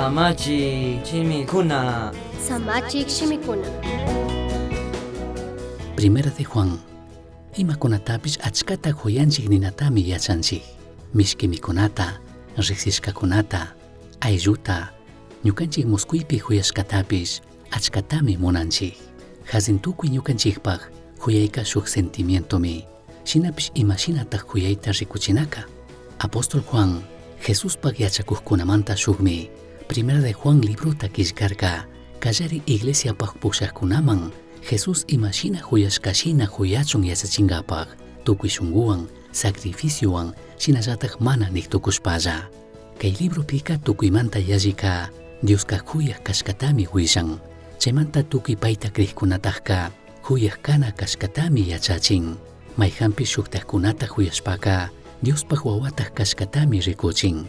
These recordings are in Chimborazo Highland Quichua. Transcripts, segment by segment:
Samachik shimikuna. Samachik shimikuna. Primera de Juan. Imacunatapish achcata juyanchij ninatami yachanchij. Mishqui micunata, rijsishcacunata, aylluta, ñucanchij muscuipi juyashcatapish achcatami munanchij. Jazin tucui ñucanchijpaj juyaica shuj sentimientomi. Shinapish imashinataj juyaita ricuchinaca. Apóstol Juan, Jesuspaj yachacujcunamanta shujmi, Primera de Juan librota quillcarca, callari iglesiapaj pushajcunaman Jesús imashina juyashcashina juyachun yachachingapaj, tucui shunguhuan, sacrificiohuan, shinallataj mana nij tucushpalla. Cai libropica tucuimanta yallica Diosca juyaj cashcatami huillan. Chaimanta tucui paita crijcunatajca juyaj cana cashcatami yachachin. Maijanpish shujtajcunata juyashpaca Diospaj huahuataj cashcatami ricuchin.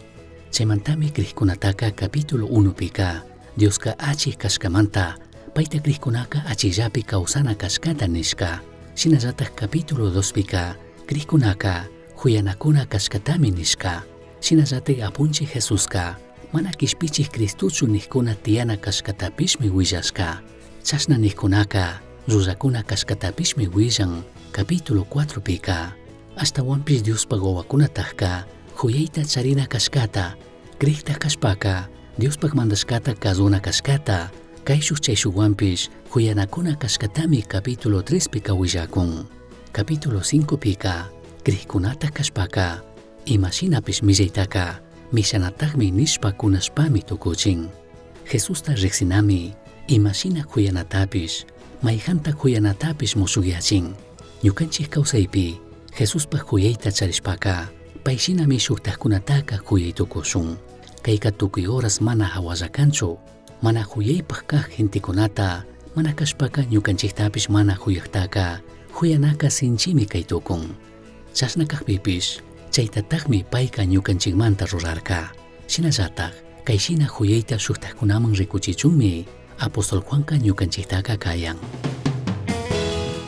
Chaimantami crijcunataca capítulo 1 pica Diosca achij cashcamanta paita crijcunaca achijllapi causana cashcata nishca. Shinallataj capítulo 2 pica crijcunaca juyanacuna cashcatami nishca. Shinallataj Apunchij Jesusca mana quishpichij Cristochu nijcuna tiyana cashcatapishmi huillashca. Chashna nijcunaca llullacuna cashcatapishmi huillan. Capítulo 4 pica ashtahuanpish Diospaj huahuacunatajca juyaita charina cashcata, crijtaj cashpaca Diospaj mandashcata cazuna cashcata, caishuj chaishuhuanpish juyanacuna cashcatami capítulo 3 pica huillacun. Capítulo 5 pica crijcunataj cashpaca imashinapish millaitaca mishanatajmi nishpa cunashpami tucuchin. Jesusta rijsinami imashina juyanatapish, maijanta juyanatapish mushugyachin. Ñucanchij causaipi Jesuspaj juyaita charishpaca pai shinami shujtajcunataca juyai tucushun. Caica tucui horas mana jahualla canchu, mana juyaipaj caj gentecunata, mana cashpaca ñucanchijtapish mana juyajtaca juyanaca sinchimi cai tucun. Chashna cajpipish chaitatajmi paica ñucanchijmanta rurarca. Shinallataj cai shina juyaita shujtajcunaman ricuchichunmi apóstol Juanca ñucanchijtaca cayan.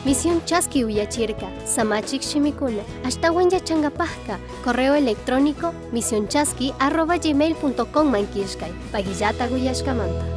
Misión Chaski uyachirca, Samachik shimikuna, ashtawan yachangapajka, correo electrónico misionchaski@gmail.com man killkay, pagillata uyashkamanta.